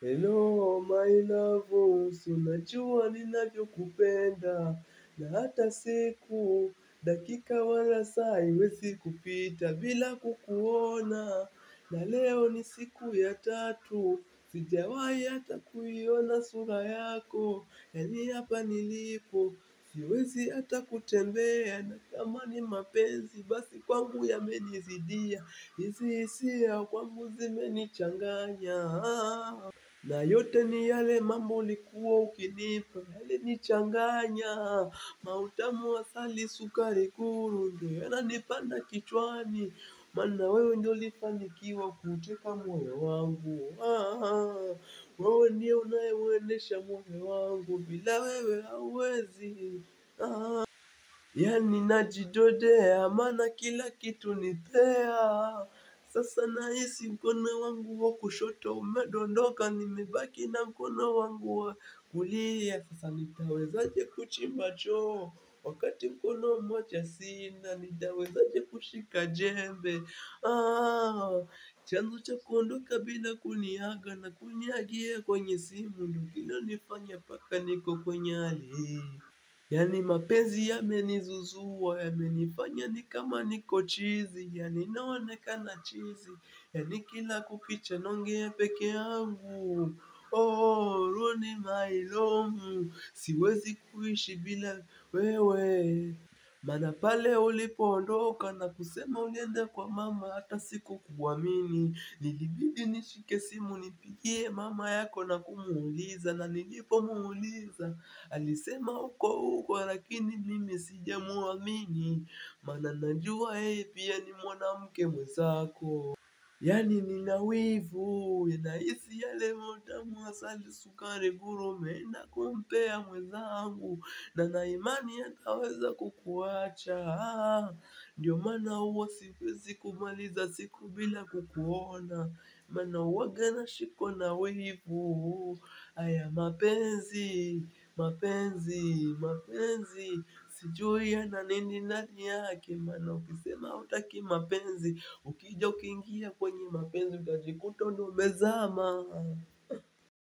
Hello my love, si unajua ninavyokupenda, na hata siku dakika wala saa haiwezi kupita bila kukuona. Na leo ni siku ya tatu, sijawahi hata kuiona sura yako. Yani hapa nilipo siwezi hata kutembea, na kama ni mapenzi basi kwangu yamenizidia. Hizi hisia kwangu zimenichanganya, na yote ni yale mambo ulikuwa ukinipa yalinichanganya. Mautamu asali sukari guru ndio yananipanda kichwani, maana wewe ndio ulifanikiwa kuuteka moyo wangu. Wewe ndiye unayeuendesha moyo wangu, bila wewe hauwezi. Yani najidodea, maana kila kitu nipea. Sasa nahisi mkono wangu wa kushoto umedondoka, nimebaki na mkono wangu wa kulia. Sasa nitawezaje kuchimba choo wakati mkono mmoja sina? Nitawezaje kushika jembe? Chanzo cha kuondoka bila kuniaga na kuniagia kwenye simu ndio kinanifanya mpaka niko kwenye hali hii. Yani mapenzi yamenizuzua, yamenifanya ni kama niko chizi, yani naonekana chizi, yani kila kukicha naongea peke yangu. Oh, Roni my love, siwezi kuishi bila wewe. Maana pale ulipoondoka na kusema ulienda kwa mama, hata sikukuamini. Nilibidi nishike simu nipigie mama yako na kumuuliza, na nilipomuuliza alisema uko huko, lakini mimi sijamuamini, maana najua yeye pia ni mwanamke mwenzako. Yani nina wivu, nahisi yale matamu asali sukari guru umeenda kumpea mwenzangu, na na imani ataweza kukuacha. Ndio maana huwa siwezi kumaliza siku bila kukuona, maana huwaga nashikwa na wivu. Haya mapenzi, mapenzi, mapenzi, sijui yana nini ndani yake, maana ukisema hutaki mapenzi, ukija ukiingia kwenye mapenzi utajikuta ndo umezama.